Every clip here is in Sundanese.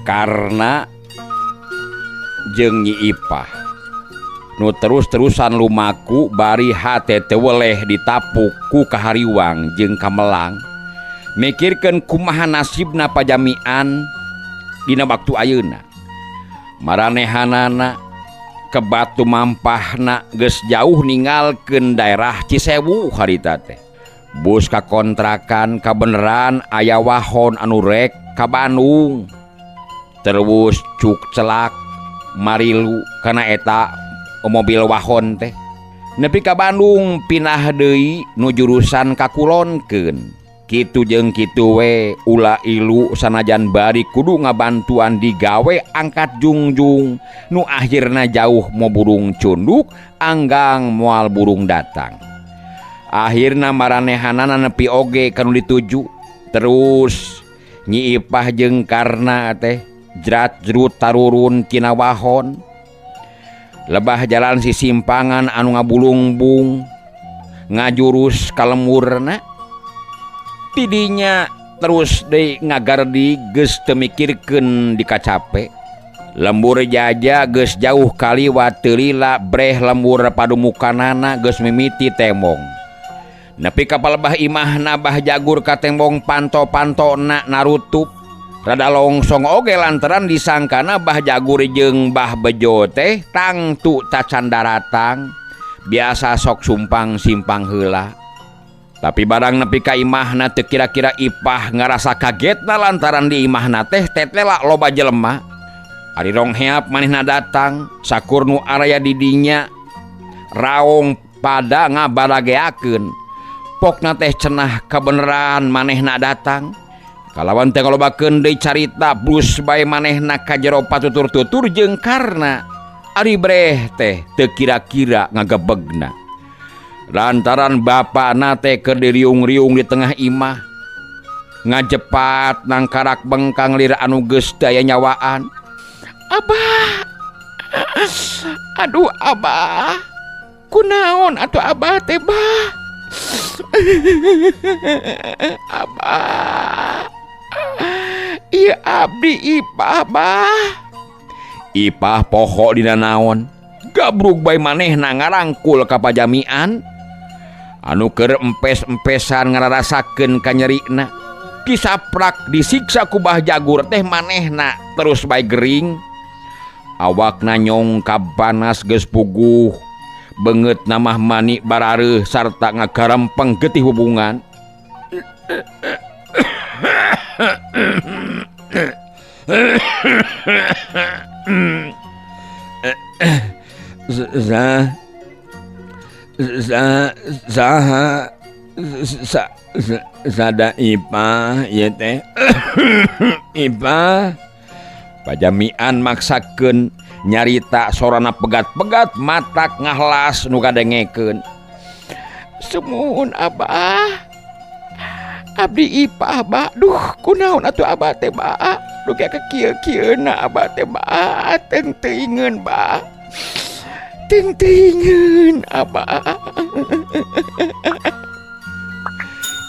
Karna jeung Nyi Ipah nu terus-terusan lumaku bari hate teu weleh ditapuk ku kahariwang jeung kamelang mikirkeun kumaha nasibna pajamian dina waktu ayeuna. Maranehanana kebat tumampahna geus jauh ninggalkeun daerah Cisewu harita teh. Bus ka kontrakan kabeneran aya wahon anu rek ka Bandung. Terus cuk celak marilu kana eta mobil wahon teh. Nepi ka Bandung pindah deui nu jurusan ka kulonkeun. Kitu jeung kitu we ula ilu sanajan bari kudu ngabantuan digawe angkat jungjung nu akhirna jauh mo burung cunduk anggang moal burung datang. Akhirna maranehanana nepi oge kanu dituju. Terus Nyi Ipah jeung Karna teh jrat-jrut tarurun tina wahon. Lebah jalan sisimpangan anu ngabulungbung ngajurus ka lemurna. Tidinya terus deui ngagardi geus teu mikirkeun dikacape. Lembur jaja geus jauh kaliwat teu lila breh lembur padumukanana geus mimiti tembong. Nepi ka palebah imahna Bah Jagur ka tembong panto-pantona narutup. Rada longsong oge lantaran disangkana Bah Jagur jeung Bah Bejo teh tangtu tacan daratang. Biasa sok sumpang-simpang heula. Tapi barang nepi ka imahna teu kira-kira Ipah ngarasa kagetna lantaran di imahna teh tetela loba jelema. Ari rongheap manehna datang, sakur nu araya di dinya raong pada ngabarageakeun. Pokna teh cenah kabeneran manehna datang. Kalawan teh ngalobakeun deui carita blus bae manehna ka jero patutur-tutur jeung Karna. Ari breh teh teu kira-kira ngagebegna. Lantaran bapana teh keur diriung-riung di tengah imah. Ngajepat nangkarak bengkang lir anu geus teu aya nyawaan. Abah. Aduh abah. Kunaon atuh abah teh bah? Abah. Ieu abdi Ipah bah. Ipah poho dina naon. Gabrug bae manehna ngarangkul ka pajamian. Anu keur empes-empesan ngararasakeun kanyerina. Kisaprak disiksa ku Bah Jagur teh manehna terus bae gering. Awakna nyongkab panas geus puguh. Beungeut namah mani barareuh sarta ngagarempeng getih hubungan. Saha sa, sa, sada Ipah ieu teh. Ipah pajamian maksakeun nyarita sorana pegat-pegat matak ngahlas nu kadengekeun. Sumuhun abah. Abdi Ipah bah. Duh kunaon atuh abah teh bah. Duh ka kieu-kieuna abah teh bah. Teu teuingeun bah. Teu teuingeun abah.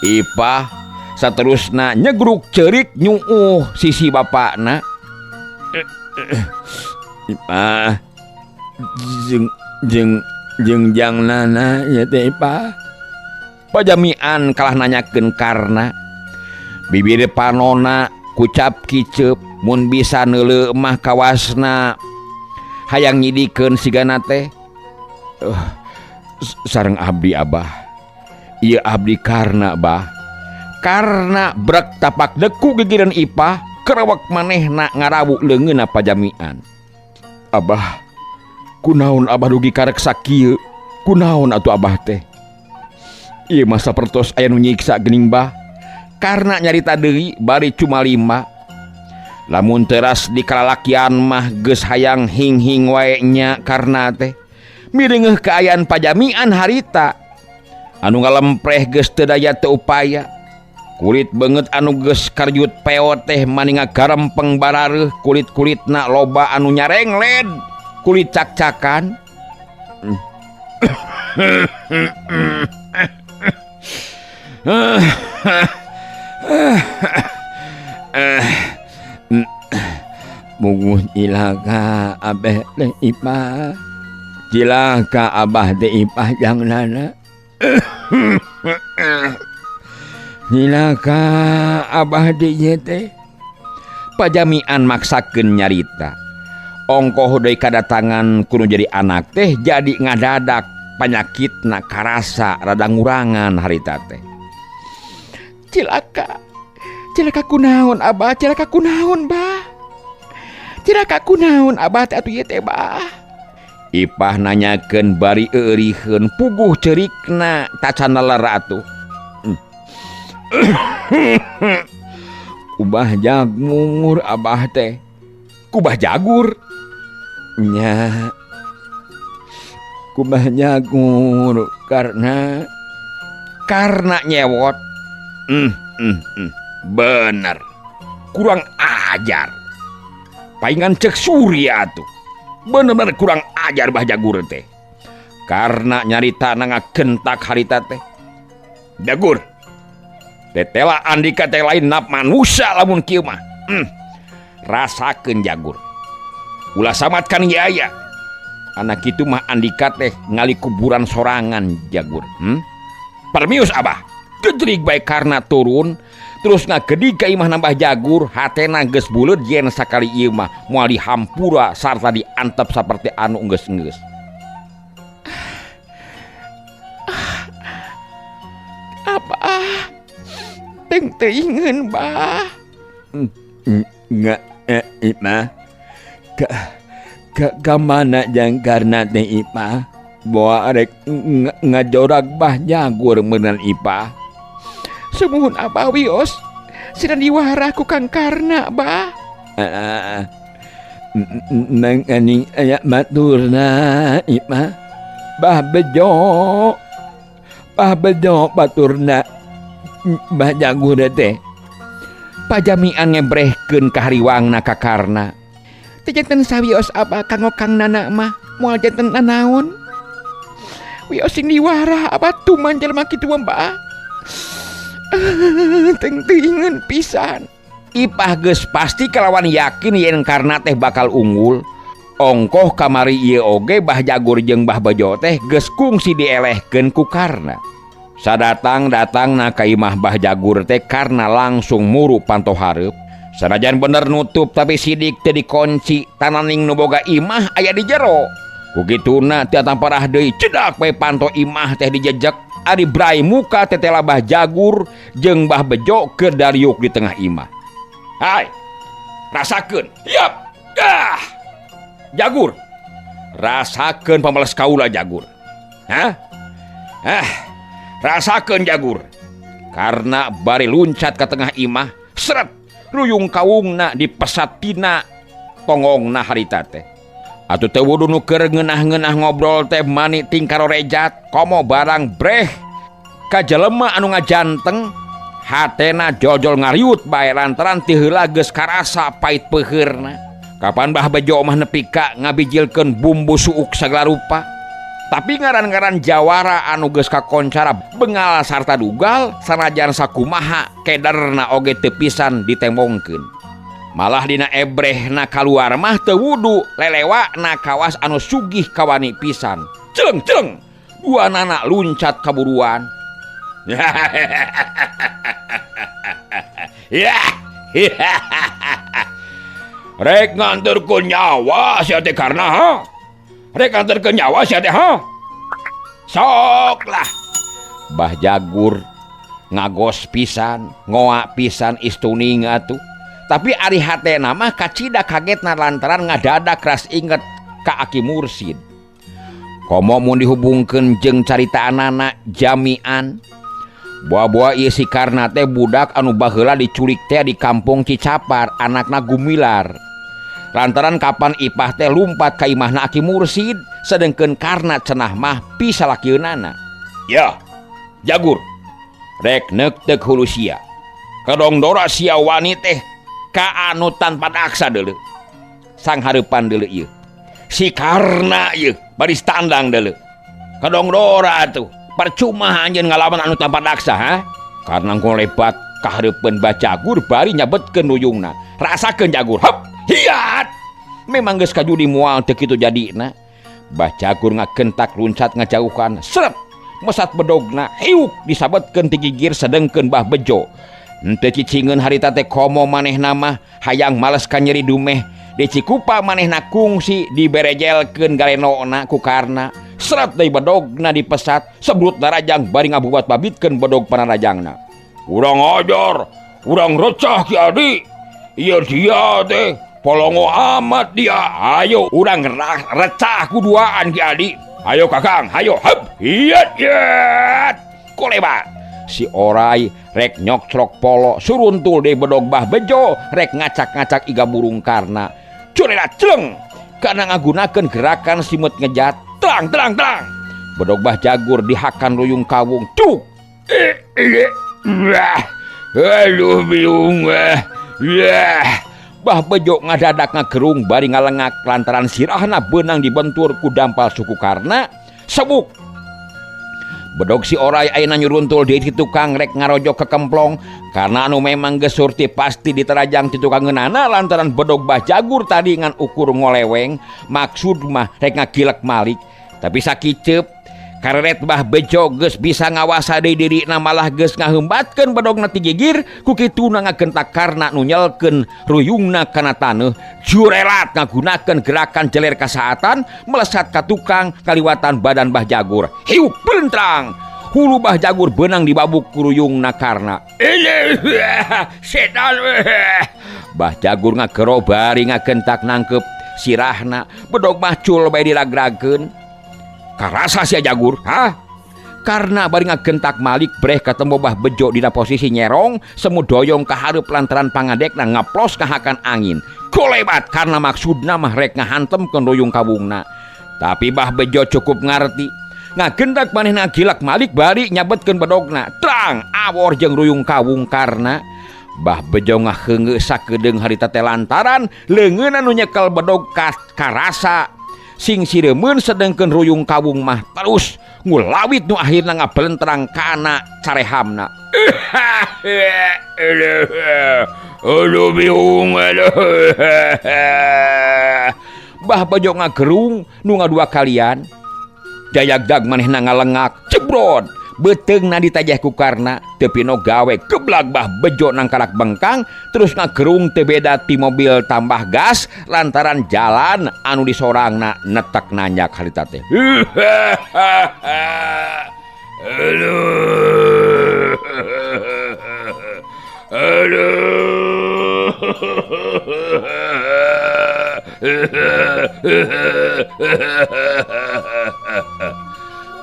Ipah saterusna nyegruk ceurik nyuuh sisi bapakna. Ipah jeung jeung jeung jangnana ieu teh Ipah. Pajamian kalah nanyakeun Karna. Bibir panona kucap kiceup mun bisa neuleuh mah kawasna hayang nyidikeun sigana teh. Sareng abdi abah. Ieu abdi Karna bah. Karna brek tapak deku gigireun Ipah kerewek manehna ngarawu leungeunna pajamian. Abah, kunaon abah dugi karek sakieu? Kunaon atuh abah teh? Ieu mah sapertos aya nu nyiksa geuning bah. Karna nyarita deui bari cuma lima. Lamun teras di kalalakian mah geus hayang hing-hing wae nya Karna teh. Mireungeuh kaayaan pajamian harita. Anu ngalempreh geus teu daya teu upaya. Kulit beungeut anu geus karjut peot teh mani ngagarempeng barareuh, kulit-kulitna loba anu nyarengled, kulit cak-cakan. Puguh cilaka abeh teh Ipah. Cilaka abah teh Ipah jang nana. Cilaka abah teh ieu teh. Pajamian maksakeun nyarita. Ongkoh deui kadatangan kudu jadi anak teh jadi ngadadak panyakitna karasa rada ngurangan harita teh. Cilaka. Cilaka kunaon abah, cilaka kunaon bah. Cilaka kunaon abah teh atuh ieu teh bah. Ipah nanyakeun bari euriheun puguh ceurikna tacan lela atuh. Kubah jagur abah teh. Kubah jagur. Nya. Kubah jagur karena nyewot. Bener. Kurang ajar. Paingan cek Surya tuh. Bener-bener kurang ajar bah jagur teh. Karena nyarita ngagentak harita teh. Jagur. Tetela Andika teh lain nap manusia lamun kieu mah. Rasakeun jagur. Ulah samat kan yaya. Anak kitu mah Andika teh ngali kuburan sorangan jagur. Permius abah. Gejrig bae karena turun terus ngagedig ka imah nambah jagur hatena geus buleud yen sakali ieu mah moal dihampura sarta diantep saperti anu geus-geus. Abah teu teuingeun bah. Enggak Ipah. Ka mana jang karna teh Ipah? Boa rek ngajorak bah jagur meunan Ipah. Sumuhun abah wios sedang diwarah ku Kang Karna bah. Nang aning aya baturna Ipah. Bah bejo. Bah bejo baturna bah jagur teh. Pajamian ngebrehkeun ka hariwangna ka Karna. Teu janten sawios abah kanggo Kang Nana mah moal janten nanaon. Wios sing diwarah abah tuman jelema kitu mah bah. Teuingeun pisan. Ipah geus pasti kalawan yakin yen Karna teh bakal unggul. Ongkoh kamari ieu oge bah jagur jeung bah bejo teh geus kungsi dielehkeun ku Karna. Sadatang-datangna ka imah bah jagur teh Karna langsung muru panto hareup. Sanajan bener nutup tapi sidik teu dikunci tananing nu boga imah aya di jero. Ku kituna teu tamparah deui cedak we panto imah teh dijejek. Ari brai muka tetela bah jagur jeung bah bejo keur dariuk di tengah imah. Hai, rasakeun. Yap. Ah. Jagur. Rasakeun pamales kaula jagur. Hah? Ah. Rasakeun jagur. Karena bari luncat ke tengah imah, seret ruyung kaungna dipesat tina tongongna harita teh. Atuh teu wudu nu keur ngeunah-ngeunah ngobrol teh mani tingkaro rejat komo barang breh ka jelema anu ngajanteng hatena jojol ngariut bae lantaran ti heula geus karasa pait peuheurna. Kapan bah bejo mah nepi ka ngabijilkeun bumbu suuk sagala rupa. Tapi ngaran-ngaran jawara anu geus kakoncara bengal sarta dugal sanajan sakumaha kederna oge teu pisan ditembongkeun. Malah dina ebrehna kaluar mah teu wudu lelewakna kawas anu sugih kawani pisan. Celeng-celeng dua nana luncat kaburuan. Ya. Rek nganterkeun nyawa sia teh Karna ha. Rek nganterkeun nyawa sia teh ha. Sok lah. Bah jagur ngagos pisan, ngoa pisan istuning atuh. Tapi ari hatena mah kacida kagetna lantaran ngadadak ras inget ka Aki Mursid. Komo mun dihubungkeun jeung caritaanana jamian. Boa-boa ieu si Karna teh budak anu baheula diculik teh di kampung Cicapar, anakna Gumilar. Lantaran kapan Ipah teh lumpat ka imahna Aki Mursid, sedengkeun Karna cenah mah pisalakieunana. Ya, jagur. Rek neuk-teuk hulu sia. Kadongdora sia wani teh ka anu tanpa daksa deuleu. Sang hareupan deuleu ieu. Si Karna ieu baris tandang deuleu. Kadongdora atuh. Percuma anjeun ngalawan anu tanpa daksa ha? Karna ngolebat ka hareupeun bajagur bari nyabetkeun ruyungna. Rasakeun jagur. Hep. Hiat! Memang geus kajudi moal teu kitu jadina. Bah Jagur ngagentak luncat ngajauhan. Seret! Mesat bedogna hiuk disabetkeun ti gigir sedengkeun Bah Bejo. Henteu cicingeun harita teh komo manehna mah hayang males ka nyeri dumeh. Di Cikupa manehna kungsi diberejelkeun galenona ku Karna. Seret deui bedogna dipesat, sebrut darajang bari ngabubat babitkeun bedog panarajangna. Urang ajar, urang recah Ki Adi. Ieu dia teh polongo amat dia. Ayo urang recah kuduaan Ki Adi. Ayo Kakang, ayo hep. Hiat hiat. Kolebat. Si Orai rek nyokcrok polo suruntul deui bedog Bah Bejo rek ngacak-ngacak iga burung Karna. Curela celeng karena ngagunakeun gerakan simut ngejat. Terang terang terang. Bedog Bah Jagur dihakan ruyung kawung. Cuk. Aduh biung. Bah Bejo ngadadak ngagerung bari ngalengak lantaran sirahna beunang dibentur ku dampal suku Karna. Sebuk. Bedog si Orai ayeuna nyuruntul di tukang rek ngarojok ke kemplong karena anu memang geus surti pasti diterajang ti tukang ngeunana lantaran bedog Bah Jagur tadi ngan ukur ngoleweng maksud mah rek ngagilek malik tapi sakiceup kareret Bah Bejo geus bisa ngawasa deui dirina malah geus ngaheumbatkeun bedogna ti gigir ku kituna ngagentak Karna nu nyelkeun ruyungna kana taneuh jurelat ngagunakeun gerakan jeler kasaatan melesat ka tukang kaliwatan badan Bah Jagur. Hiuk belentrang hulu Bah Jagur beunang dibabuk ku ruyungna Karna. Setan. Bah Jagur ngagero bari ngagentak nangkep sirahna bedog macul bae diragrageun. Karasa sia Jagur, hah? Karna bari ngagentak malik breh ketemu Bah Bejo dina posisi nyerong semu doyong ka hareup lantaran pangadekna ngaplos kahakan angin. Kolebat karena maksudna mah rek ngahantemkeun ruyung kawungna. Tapi Bah Bejo cukup ngarti. Ngagentak manehna gilak malik bari nyabetkeun bedogna. Trang awor jeung ruyung kawung Karna. Bah Bejo ngaheungeuh sakedeung harita teh lantaran leungeunna nu nyekel bedog karasa sing sireumeun sedengkeun ruyung kawung mah terus ngulawit nu akhirna ngabelentrang kana carehamna. Aduh biung aduh. Bah Bejo ngagerung nu ngadua kalian. Dayagdag manehna ngalengak cebrot beuteungna ditajeh ku Karna teu pino gawe geblak Bah Bejo nangkarak bengkang terus ngagerung teu beda ti mobil tambah gas lantaran jalan anu disorangna netek nanjak harita teh. Aduh. Aduh.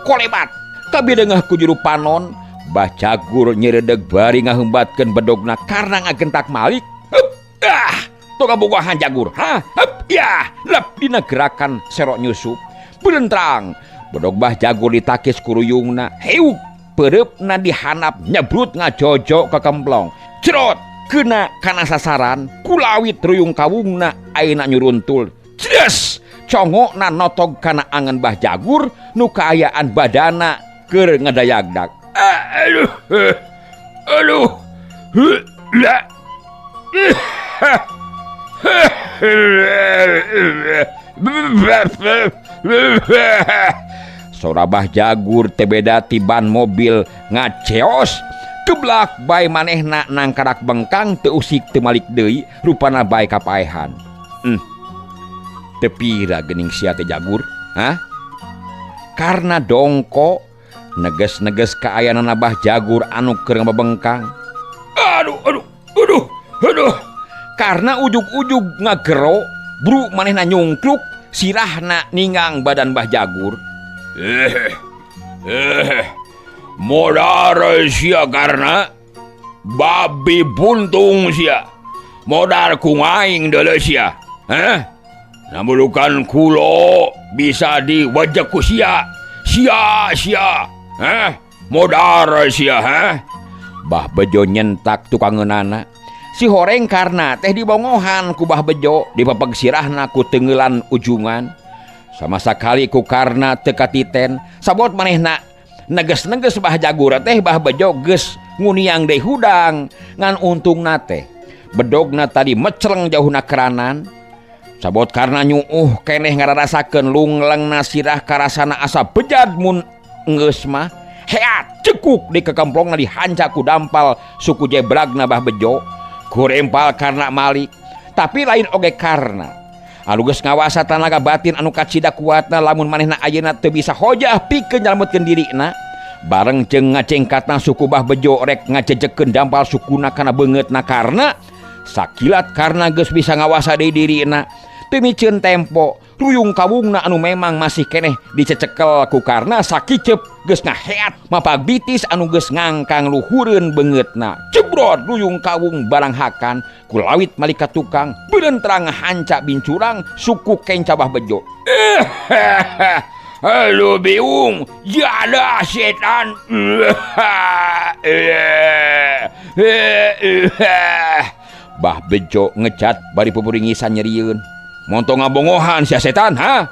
Kolebat kabidengah ku juru panon Bah Jagur nyeredeg bari ngaheumbatkeun bedogna karena ngagentak malik. Hup, ah, toga bogohan Jagur. Ha, hup, yah, lep dina gerakan serok nyusup. Belentrang, bedog Bah Jagur ditakis ku ruyungna. Heuk, peureupna dihanap nyebrut ngajojok ke kemplong. Cerot, kena kana sasaran, kulawit ruyung kawungna ayeuna nyuruntul. Cres, congokna notog kana angen Bah Jagur nu kaayaan badana keur ngadayagdag. Aduh. Aduh. Sora Bah Jagur teh beda tiban mobil ngaceos. Keblak bae manehna nangkarak bengkang teu usik teu malik deui rupana bae kapaehan. Teu pira geuning sia teh Jagur, hah? Karena dongko neges-neges kaayaanana Bah Jagur anu keur ngabebengkang. Aduh, aduh, aduh, aduh. Karena ujug-ujug ngagero, bru manehna nyungkluk, sirahna ninggang badan Bah Jagur. Modar sia karena babi buntung sia. Modar ku aing deuleu sia. Hah? Namun kulo bisa diwajek ku sia. Sia sia. Hah? Modar sia, hah? Bah Bejo nyentak tukangeunana. Si horeng karena teh dibongohan ku Bah Bejo, dipepeg sirahna ku teungeulan ujungan. Sama sakali ku Karna teu katiten, sabot manehna neges-neges Bah Jagur teh Bah Bejo geus nguniang deui hudang, ngan untungna teh Bedogna tadi meceleng jauhna keranan. Sabot karena nyuuh keneh ngararasakeun lunglengna sirah karasana asa bejad mun geus mah. Heat cekuk di kekemplongna dihanca ku dampal suku jebragna Bah Bejo. Kurempal karena malik, tapi lain oge karena anu geus ngawasa tanaga batin anu kacida kuatna lamun manehna ayeuna teu bisa hojah pikeun nyalametkeun dirina. Bareng jeung ngacengkatna suku Bah Bejo rek ngajejekeun dampal sukuna kana beungeutna karena sakilat karena geus bisa ngawasa deui dirina. Teu miceun tempo ruyung kawungna anu memang masih keneh dicecekel ku karna sakiceup geus ngaheat mapag bitis anu geus ngangkang luhureun beungeutna. Jebrot ruyung kawung barang hakan kulawit malik ka tukang beureun terang ngahanca bincurang suku kenca Bah Bejo. Halo biung, jadah setan. Bah Bejo ngecat bari pupuringisan nyerieun. Montong ngabongohan sia setan, ha?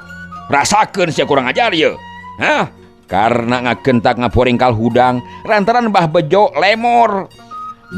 Rasakeun sia kurang ajar ieu. Hah? Karena ngagentak ngaporingkal hudang, lantaran Bah Bejo lemor.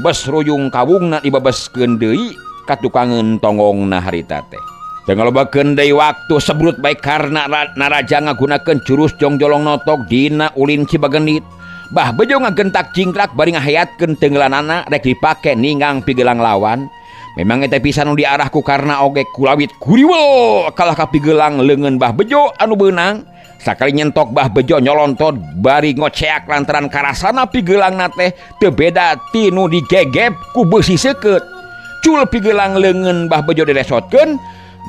Bes ruyung kawungna dibebeskeun deui ka tukangeun tonggongna harita teh. Teu ngalobakeun deui waktu sebrut bae karena naraja ngagunakeun jurus jongjolong notok dina ulin Cibagenit. Bah Bejo ngagentak jingkrak bari ngahayatkeun teunggelanana rek dipake ninggang pigelang lawan. Memang eta pisan nu diarah ku karna oge kulawit kuriwel kalah ka pigelang leungeun Bah Bejo anu beunang. Sakali nyentok Bah Bejo nyolontot bari ngoceak lantaran karasana pigelangna teh teu beda ti nu digegep ku beusi seukeut. Cul pigelang leungeun Bah Bejo diresotkeun.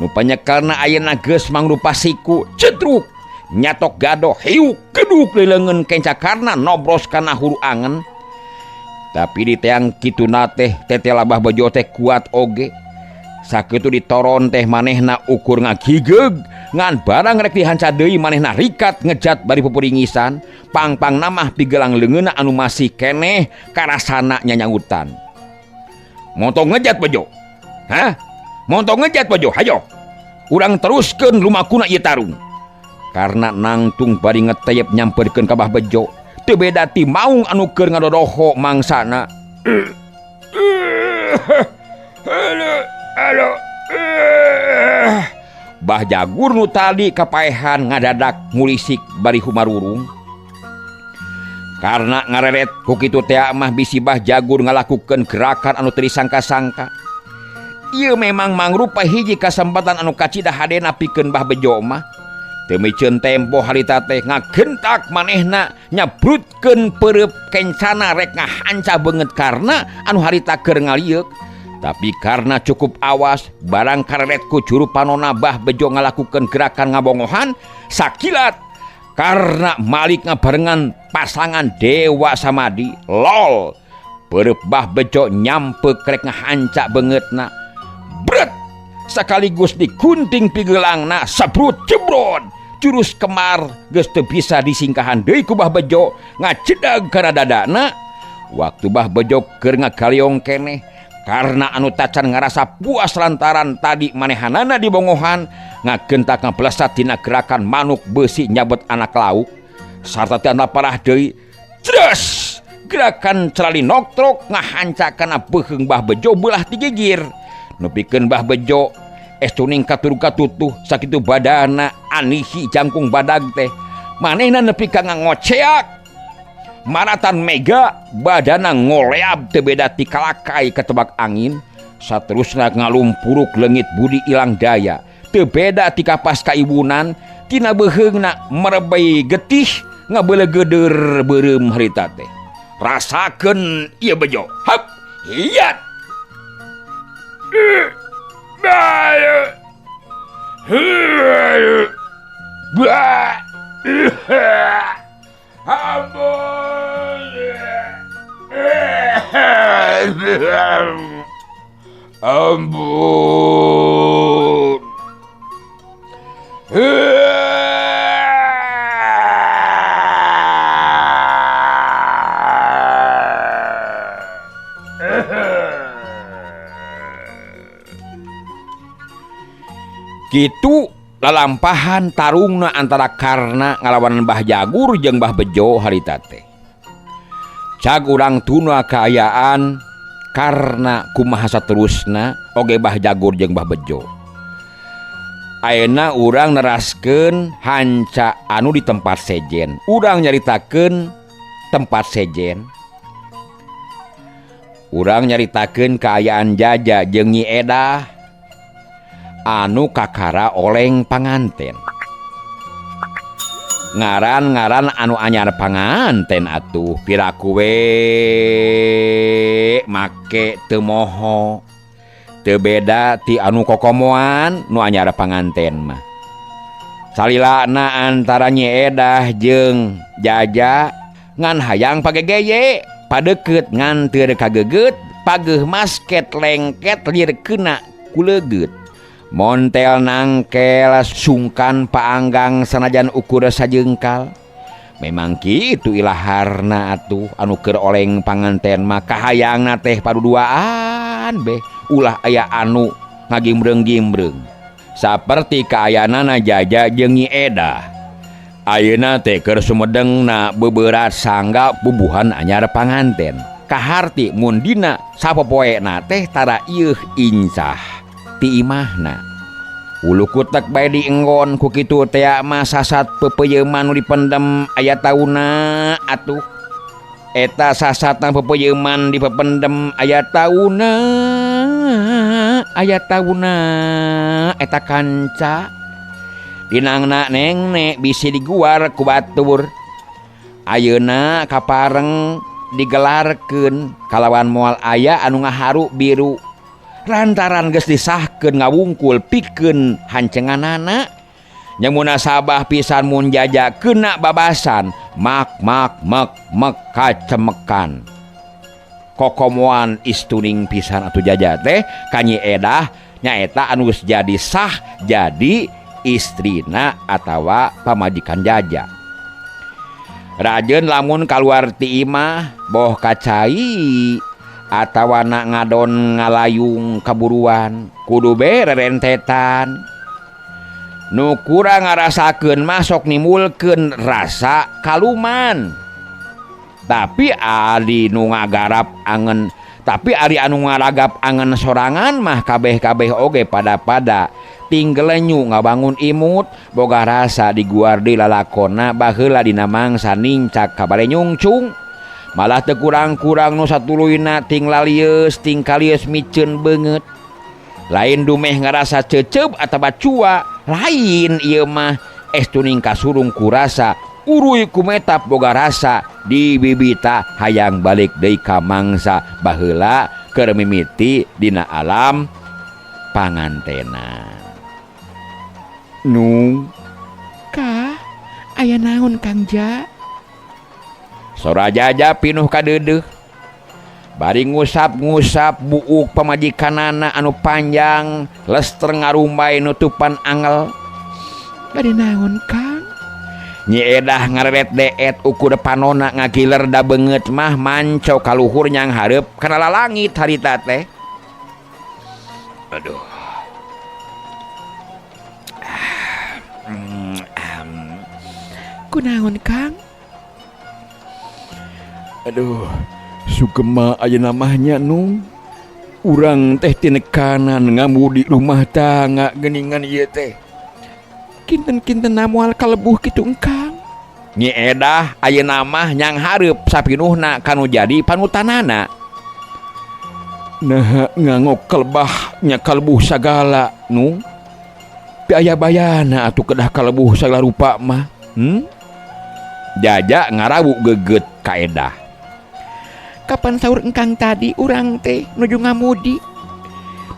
Nu panyekelna ayeuna geus mangrupa siku cetruk nyatok gado hiuk keduk leungeun kenca karna nobros kana huru angen. Tapi di teang kituna teh tetela Bah Bejo teh kuat oge. Sakitu ditoron teh manehna ukur ngagigeug ngan barang rek dihanca deui manehna rikat ngejat bari pupuringisan pangpang namah pigelang leungeunna anu masih keneh karasana nyanyautan. Montong ngejat Bejo. Hah? Montong ngejat Bejo, hayo. Urang teruskeun lumakuna ieu tarung. Karena nangtung bari ngeteyep nyamperkeun ka Bah Bejo. Teu beda ti maung anu keur ngadodoho mangsana. Bah Jagur nu tadi kapaehan ngadadak ngulisik bari humarurung. Karena ngareret ku kitu tea mah bisi Bah Jagur ngalakukeun gerakan anu teu disangka-sangka. Ieu memang mangrupa hiji kasempatan anu kacida hadena pikeun Bah Bejo mah. Teu miceun tempo harita teh ngagentak manehna nyabrutkeun peureup kencana rek ngahanca beungeut karna anu harita keur ngalieuk. Tapi karena cukup awas barang kareret ku juru panona Bah Bejo ngalakukeun gerakan ngabongohan sakilat karena malik ngabarengan pasangan Dewa Samadi lol. Peureup Bah Bejo nyampe krek ngahanca beungeutna. Bret sekaligus digunting pigelangna sabrut jebrot. Jurus kemar geus teu bisa disingkahan deui ku Bah Bejo ngajedag kana dadana. Waktu Bah Bejo keur ngagaleong keneh karena anu tacan ngarasa puas lantaran tadi manehanana dibongohan ngagentak ngablesat dina gerakan manuk beusi nyabet anak lauk sarta teu parah deui. Jres gerakan celali noktrok ngahanca kana beuheung Bah Bejo beulah tigigir. Nepikeun Bah Bejo es tuning katur katutuh sakitu badana anihi jangkung badag teh manehna nepi ka ngoceak maratan mega badana ngoleab teu beda ti kalakai ketebak angin saterusna ngalumpuruk leungit budi ilang daya teu beda ti kapas kaibunan tina beuheungna merebei getih ngabeuleugeuder beureum harita teh. Rasakeun ieu Bejo hap hiat. Ampun. Kitu lalampahan tarungna antara Karna ngalawan Bah Jagur jeung Bah Bejo harita teh. Cag urang tuna kaayaan Karena kumaha saterusna oge Bah Jagur jeung Bah Bejo. Ayeuna urang neraskeun hanca anu di tempat sejen. Urang nyaritakeun tempat sejen. Urang nyaritakeun kaayaan Jaja jeung Nyi Edah anu kakara oleng panganten. Ngaran-ngaran anu anyar panganten atuh piraku we make teu moho. Teu beda ti anu kokomoan nu anyar panganten mah. Salilana antara Nyi Edah jeung Jaja ngan hayang pagegeye, padeukeut ngan teu kagegeut, pageuh masket lengket lir keuna ku leugeut. Montel nangkel sungkan paanggang sanajan ukur sajengkal. Memang kitu ilaharna atuh anu keur oleng panganten mah kahayangna teh paduduaan beh ulah aya anu ngagimbreng-gimbreng. Saperti kaayaanana Jaja jeung Nyi Edah. Ayeuna teh keur sumedengna beberat sangga bubuhan anyar panganten. Kaharti mun dina sapopoena teh tara ieuh incah ti imahna. Ulu kutek bae dienggon ku kitu tea mah sasat pepeuyeman nu dipendem aya tauna atuh. Eta sasatna pepeuyeman dipependem aya tauna, aya tauna eta kanca. Dinangna nengnek bisi diguar ku batur. Ayeuna kapareng digelarkeun kalawan moal aya anu ngaharu biru. Lantaran geus disahkeun ngawungkul pikeun hancenganana. Nya munasabah pisan mun Jaja keuna babasan mak mak mek mek kacemekan. Kokomoan istuning pisan atuh Jaja teh ka Nyi Edah nyaeta anu geus jadi sah jadi istrina atawa pamajikan Jaja. Rajeun lamun kaluar ti imah boh kacai atawa na ngadon ngalayung kaburuan kudu be rerentetan. Nu kurang ngarasakeun mah sok nimbulkeun rasa kaluman. Tapi ari nu ngagarap angen, tapi ari anu ngaragap angen sorangan mah kabeh-kabeh oge pada-pada tinggelenyu ngabangun imut boga rasa diguar di lalakona baheula dina mangsa nincak kabare nyungcung. Malah teu kurang-kurang nu satuluyna ting lalieus ting kalieus miceun beungeut. Lain dumeh ngarasa cecep atawa cua, lain ieu mah estuning kasurung kurasa uruy kumetap boga rasa di bibita hayang balik deui ka mangsa baheula keur mimiti dina alam pangantenan. Nu ka aya naon Kang Ja? Sora Jaja pinuh kadeudeuh. Bari ngusap-ngusap buuk pamajikanana anu panjang lester ngarumbay nutupan angel. Bade naon Kang? Nyi Edah ngareret deet ukur panona ngagiler da beungeut mah manco kaluhur nyang hareup kana lalangit harita teh. Aduh. Kunaon Kang? Aduh, sugema ayeuna mah nya nu. Urang teh tinekanan ngamudi rumah tangga geuningan ieu teh. Kinten-kinten moal kalebuh kitu engkang. Nyi Edah ayeuna mah nyang hareup sapinuhna kanu jadi panutanana. Naha ngangok kalebah nya kalebuh sagala nu. Pi aya bayana atuh kedah kalebuh sagala rupa mah. Jaja ngarawu geget ka Edah. Kapan sahur engkang tadi urang teh nuju ngamudi.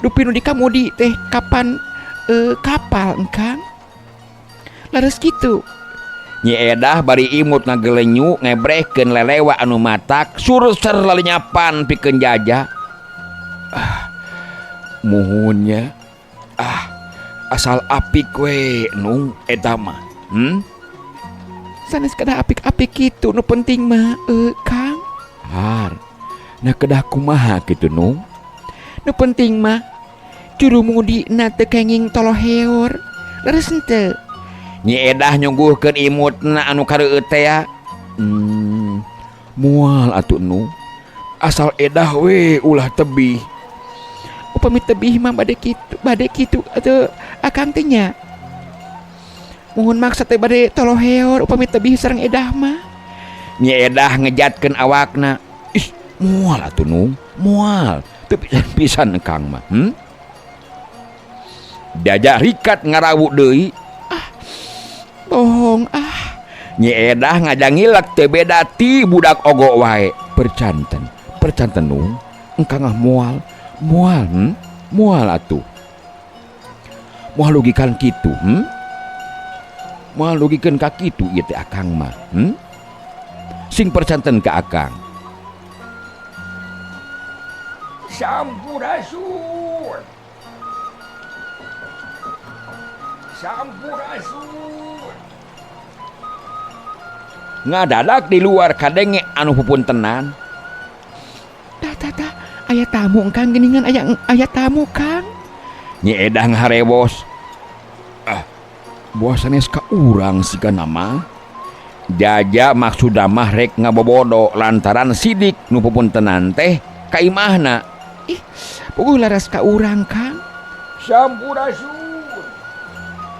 Dupi nu dikamudi teh kapan kapal engkang? Leres kitu. Nyi Edah bari imut ngagelenyu ngebrehkeun lelewa anu matak surser lalinyapan pikeun Jaja. Ah, muhunnya. Ah, asal apik we nu eta mah. Sanes kedah apik-apik kitu nu penting mah Kang. Har. Nah kedah kumaha kitu nu? Nu penting mah juru mudina teu kenging toloheor. Leres henteu? Nyi Edah nyungguhkeun imutna anu kareueut teh. Moal atuh nu. Asal edah we ulah tebih. Upami tebih mah bade kitu, bade kitu atuh akang teh nya. Muhun maksa teh bade toloheor upami tebih sareng edah mah. Nyi Edah ngejatkeun awakna. Ih, moal atuh Nung, moal. Teu pisan-pisan Kang mah. Jaja rikat ngarawu deui. Ah, bohong ah. Nyi Edah ngajangilek teu beda ti budak ogo wae. Percanten, percanten Nung. Engkang ah moal, moal, Moal atuh. Moal lugikan kitu, Moal lugikeun ka kitu ieu teh akang mah, Sing percanten ka akang. Sampurasun. Sampurasun. Ngadadak di luar kadenge anu pupuntenan. Tah tah tah, aya tamu Kang geuningan, aya tamu Kang. Nyi Edah ngaharewos. Ah, buah sanes ka urang siga nama. Jaja maksudna mah rek ngabobodo lantaran sidik nu pupuntenan teh ka imahna. Ih, puguh laras ka urang Kang. Sampurasun.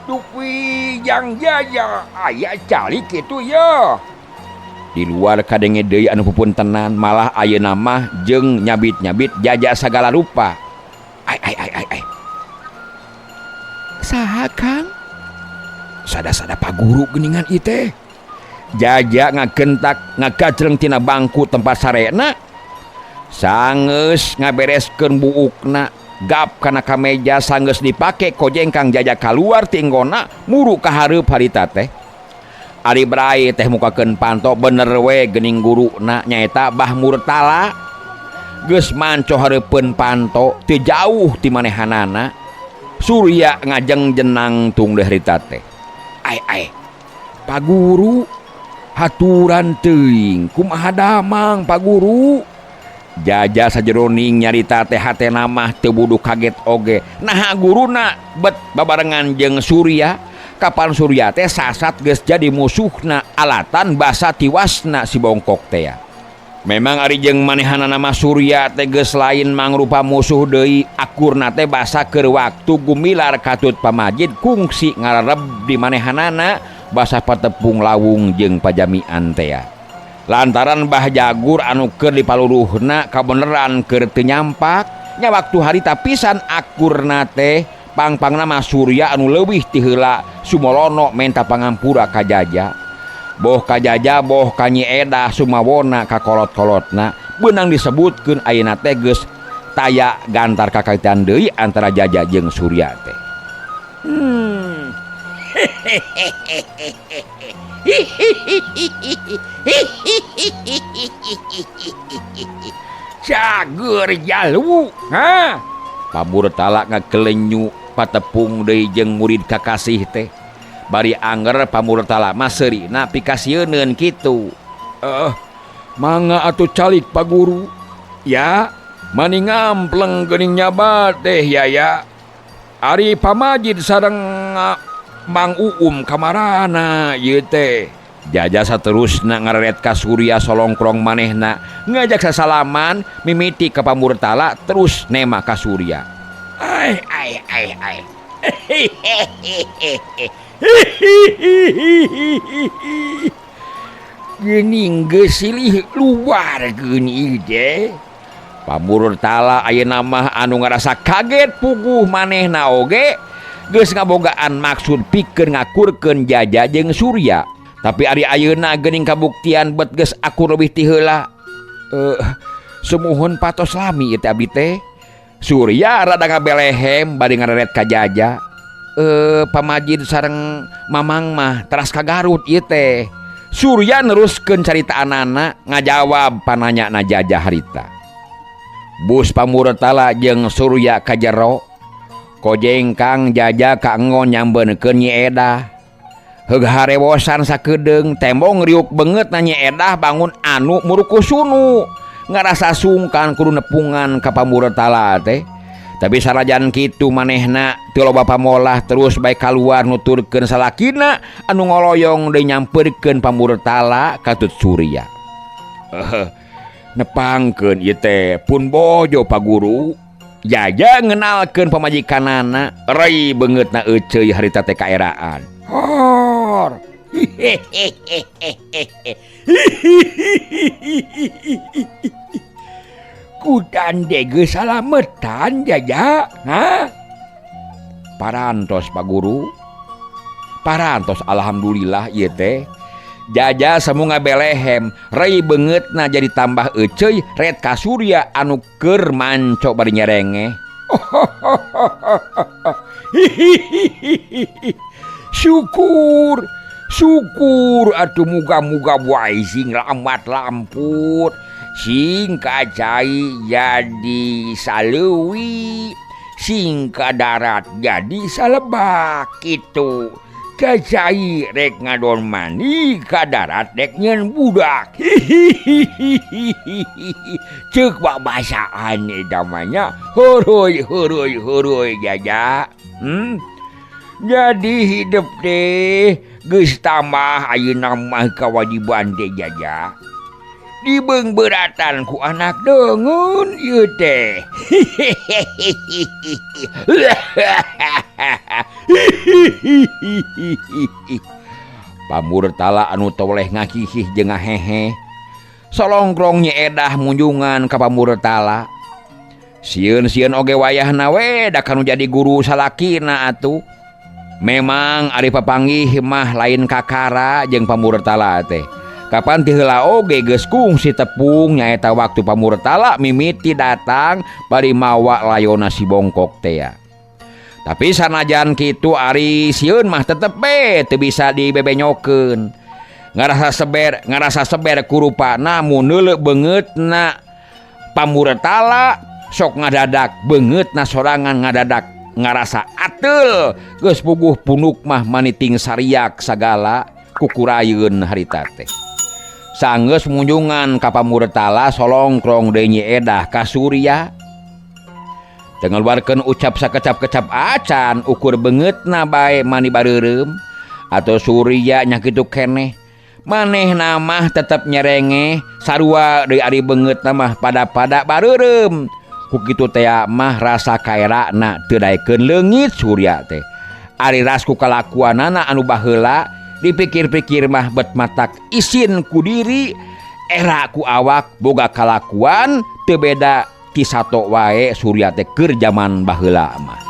Dupi jang jaja aya calik kitu ya. Di luar kadenge deui anu pupuntenan malah ayeuna mah jeung nyabit-nyabit jaja sagala rupa. Ai ai ai ai ai. Saha Kang? Sada-sada paguru geuningan ieu teh. Jaja ngagentak ngagajreng tina bangku tempat sarena. Sanggeus ngabereskeun buukna, gap kana kameja sanggeus dipake kojengkang jaja kaluar ti enggona muru ka hareup harita teh. Ari Brai teh mukakeun panto bener we geuning guruna nyaeta Bah Murtala. Geus manco hareupeun panto teu jauh ti manehanana. Surya ngajeng jenang tung deui harita teh. Ai ai. Paguru haturan teuing kumaha damang paguru. Jaja sajeroning nyarita teh hatena mah teu buduh kaget oge. Naha guruna bet babarengan jeung Surya. Kapan Surya teh sasat geus jadi musuhna alatan basa tiwasna si bongkok teh ya. Memang ari jeung manehanana mah Surya teh geus lain mangrupa musuh deui, akurna teh basa keur waktu gumilar katut pamajid kungsi ngarareb di manehanana basa patepung lawung jeung pajamian teh ya. Lantaran Bah Jagur anu keur dipaluruhna kabeneran keur teu nyampak nya waktu harita pisan akurna teh pangpangna mah Surya anu leuwih ti heula sumolono menta pangampura ka Jaja. Boh ka Jaja boh ka Nyi Edah sumawona ka kolot-kolotna beunang disebutkeun ayeuna teh geus taya gantar kakaitan deui antara Jaja jeung Surya teh. Cager jalu, ha? Pamurtala ngakelenyu patepung deui jeung murid kakasih teh. Bari anger Pamurtala mah seurina pikasieuneun kitu. Mangga atuh calik Pak Guru. Ya, mani ngampleng geuning nyabat teh ya ya. Ari pamajid sareng Mang Uum kamarana ieu teh. Jaja saterusna ngareret ka Surya solongkrong manehna ngajak sasalaman mimiti ka Pamurtala terus nema ka Surya. Ai ai ai ai. Geuning geus silih luar geuning teh. Pamurtala ayeuna mah anu ngarasa kaget puguh manehna oge geus ngabogaan maksud pikeun ngakurkeun Jaja jeung Surya. Tapi ari ayeuna geuning kabuktian bet geus akur leuwih ti heula. Sumuhun patos lami ieu teh abdi teh. Surya rada ngabelehem bari ngareret ka Jaja. Pamajid sareng Mamang mah teras ka Garut ieu teh. Surya neruskeun caritaanana ngajawab pananyana Jaja harita. Bus Pamurtala jeung Surya ka jero. Kojengkang Jaja kaengon nyambeunkeun Nyi Edah. Heug harewosan sakedeung tembong riuk beungeut na Nyi Edah bangun anu murukusunu. Ngarasa sungkan kudu nepungan ka Pamurtala teh. Tapi sanajan kitu manehna teu loba pamolah terus bae kaluar nuturkeun salakina anu ngoloyong deui nyampeurkeun Pamurtala katut Surya. Nepangkeun ieu teh pun bojo Pa Guru. Jaja ngenalkeun pamajikanana, rei beungeutna euceuy harita teh kaeraan. Hor. Kudan dege salametan Jaja, ha? Parantos Pa Guru. Parantos alhamdulillah ieu teh. Jaja semu ngabelehem, rei beungeutna jadi tambah euceuy ret ka Surya anu keur manco bari nyerengeh. Syukur, syukur atuh muga-muga wae sing lamat lamput, sing kacai jadi saleuwi, sing ka darat jadi salebak kitu. Kacai rek ngadon mani ka darat rek nyeun budak. Ceuk babasaan eta mah nya. Heuruy heuruy heuruy Jaja. Jadi hidup teh geus tambah ayeuna mah kawajiban teh Jaja. Dibeungbeuratan ku anak deungeun ieu teh. Pamurtala anu toleh ngakihih jeung ngahehe. Solongkrong Nyi Edah munjungan ka Pamurtala. Sieun-sieun oge wayahna we da kanu jadi guru salakina atuh. Memang ari papanggih mah lain kakara jeung Pamurtala teh. Kapan ti heula oge geus kungsi tepung nyaeta waktu Pamurtala mimiti datang bari mawa layona si bongkok teh ya. Tapi sanajan kitu ari sieun mah tetep be teu bisa dibebenyokeun. Ngarasa seber kurupana mun neuleuh beungeutna Pamurtala sok ngadadak beungeutna sorangan ngadadak ngarasa ateul geus puguh punuk mah maniting sariak sagala kukurayeun harita teh. Sanggeus munjungan ka Pamurtala solongkrong deui Nyi Edah ka Surya. Teu ngaluarkeun ucap sakecap-kecap acan ukur beungeutna bae mani bareureum atau Surya nya kitu keneh. Manehna mah tetep nyerengeh sarua deui ari beungeutna mah pada-pada bareureum. Ku kitu teh mah rasa kaerana teu daekeun leungit Surya teh. Ari ras ku kalakuanana anu baheula dipikir-pikir mah bet matak isin ku diri era ku awak boga kalakuan teu beda ti sato wae Surya teh keur jaman baheula mah.